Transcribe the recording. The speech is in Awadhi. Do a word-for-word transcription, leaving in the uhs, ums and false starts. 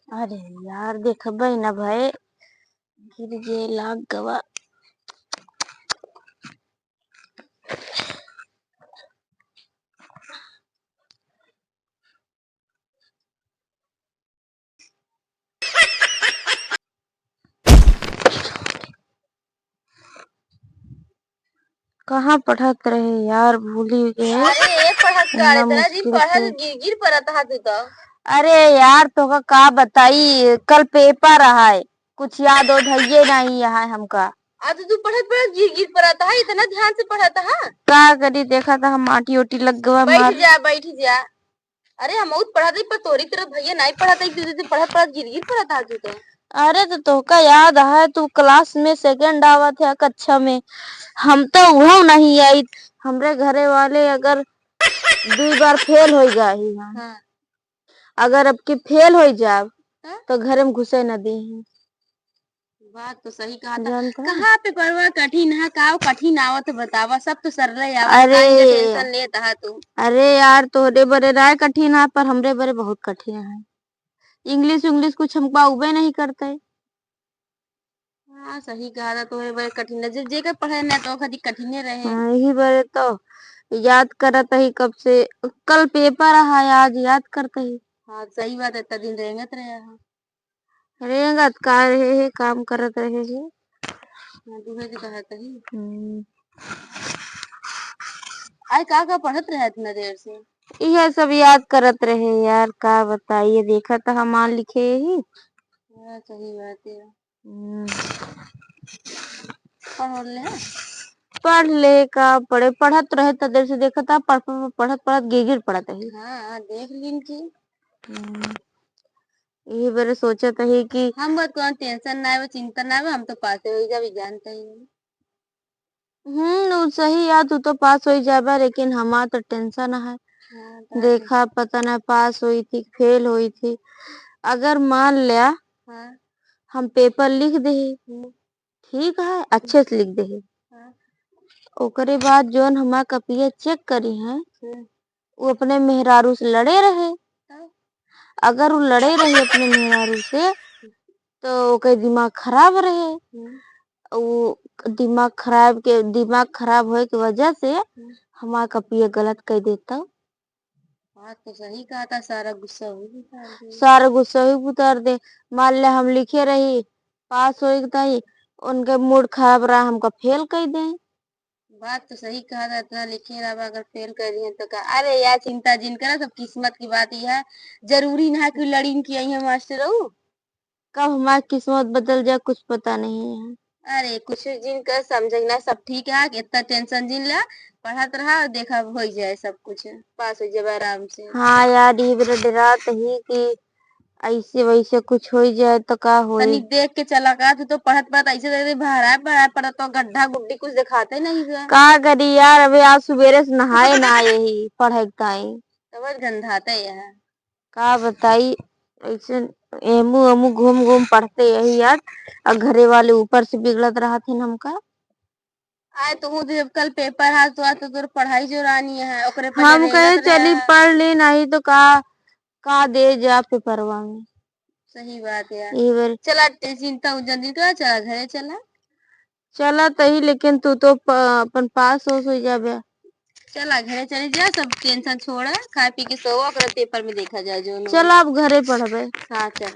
अरे यार, देखबे न भए, गिर गे, लाग गवा। कहाँ पढ़त रहे यार, भूली गए। अरे, ए पढ़त का रे, इतना इतना दिन मुश्किल पढ़त से। गिर गिर परत हा तू तो। अरे यार, तोका का बताई, कल पेपर है, कुछ याद ओद हइये नहीं है हमका। आ तो तू पढ़त पढ़त गिर गिर परत हा, इतना ध्यान से पढ़त हा। का करी, देखा था हम माटी ओटी लग गवा बैठ मार। जा, बैठ जा। अरे, हम बहुत पढ़त हई, पर तोरी तरह भैया नहीं पढ़त है, जैसे पढ़त पढ़त गिर गिर परत हा तू तो। अरे, तो तोहका याद है, तू क्लास में सेकंड आवत है कक्षा में, हम तो उहव नहीं आई। हमरे घरे वाले अगर दुई बार फेल हो गए ही हम, हाँ। अगर अब की फेल हो जाब, हाँ? तो घरे में घुसे न दी। बात तो सही कहा था। जानता है? कहाँ पे पढ़वा कठिन है, का कठिन आवत बतावा, सब तो सरले आवत, अरे। काहे का टेंशन लेत हा तू? अरे यार, तोहरे बरे राय कठिन है, पर हमरे बरे बहुत कठिन है। इंग्लिश उंग्लिश कुछ हमको आउबे नहीं करते। हाँ, सही कहा था, तोहरे बरे कठिन है। जब जेकर पढ़े ना तो कभी कठिने रहे। हाँ, यही बरे तो याद करत ही कब से, कल पेपर है, आज याद करते ही। हाँ, सही बात है, इतना दिन रेंगत रहे हैं। रेंगत का रहे है, काम करत रहे है। हाँ, दुहे के कहत ही। हम्म। आय का का पढ़त रहे इतना देर से? इहे सब याद करत रहे यार, का बताइए, देखा तो हम लिखे ही। हाँ, सही बात है। हम्म। पढ़ ले। पढ़ ले, का पढ़े, पढ़त रहे त देर से देखत आ, पढ़, पढ़, पढ़त, पढ़त गिर गिर पड़त है। हाँ, देख लीन की। हम्म। यही बरे सोचत है कि हम बहुत कौन टेंशन ना है, चिंता ना है, हम तो पासे हो जाबे, जानते ही। हम्म, उ सही यार, तू तो पास हो जाबा, लेकिन हमार तो टेंशन है। हाँ, तो देखा, पता ना पास होई थी, फेल होई थी। अगर मान लिया, हाँ। हम पेपर लिख दे, हम्म। ठीक है, अच्छे से लिख दे। हाँ। ओकरे बाद जौन हमार कपिया चेक करी हैं, हम्म। वो अपने मेहरारू से लड़े रहे। तब? अगर वो लड़े रही अपने मेहरारू से, तो ओकर दिमाग खराब रहे। हम्म। वो दिमाग खराब के, दिमाग खराब होए के वजह से हम्म। हमार कपिया गलत कह देता। बात तो सही कहा था, सारा गुस्सा वही उतार दे। सारा गुस्सा वही उतार दे। मान ले हम लिखे रही, पास होए के ताई, उनके मूड खराब रहा, हमका फेल कर दे। बात तो सही कहा था, इतना लिखे रहा, अगर फेल कर दिए तो का? अरे यार, चिंता जिन करा, सब किस्मत की बात ही है। जरूरी ना है कि लड़ीन की आई है मास्टर रहू। कब हमार किस्मत बदल जाए, कुछ पता नहीं है। अरे, कुछ जिन कर समझे ना, सब ठीक है, इतना टेंशन जिन ला, पढ़त रहा और देखा हो जाए सब कुछ, पास हो जाए आराम से। हाँ यार, ये बेरा डरात ही कि ऐसे वैसे कुछ हो जाए तो का होई? तनी देख के चला का, तू तो पढ़त पढ़त ऐसे दे दे, बहराए बहराए पढ़त तो गड्ढा गुड्ढी कुछ दिखाते नहीं बा। का करी यार, अबे आज सुबेरे से नहाए ना आए ही पढ़े के ताई। तब गंधाते यहाँ। का बताई, ऐसे एमू एमू घूम घूम पढ़ते यही यार, और घरे वाले ऊपर से बिगड़त रहत हैं हमका। आए तो हूँ जब कल पेपर है तो, तो तोर पढ़ाई जोरानी है, ओकरे पर हम कहे चली पढ़ ले, नहीं तो का, का दे जा पेपरवा में। सही बात है यार। ये बार चला, चिंता उज्जन दिन का, चला घरे चला। चला तही, लेकिन तू तो प-, अपन पास होस हो जाबे। चला घरे चली जा, सब टेंशन छोड़ा, खा पी के सोवा, ओकरा पेपर में देखा जाए जो न चला होई। अब घरे पढ़बे। हाँ चल।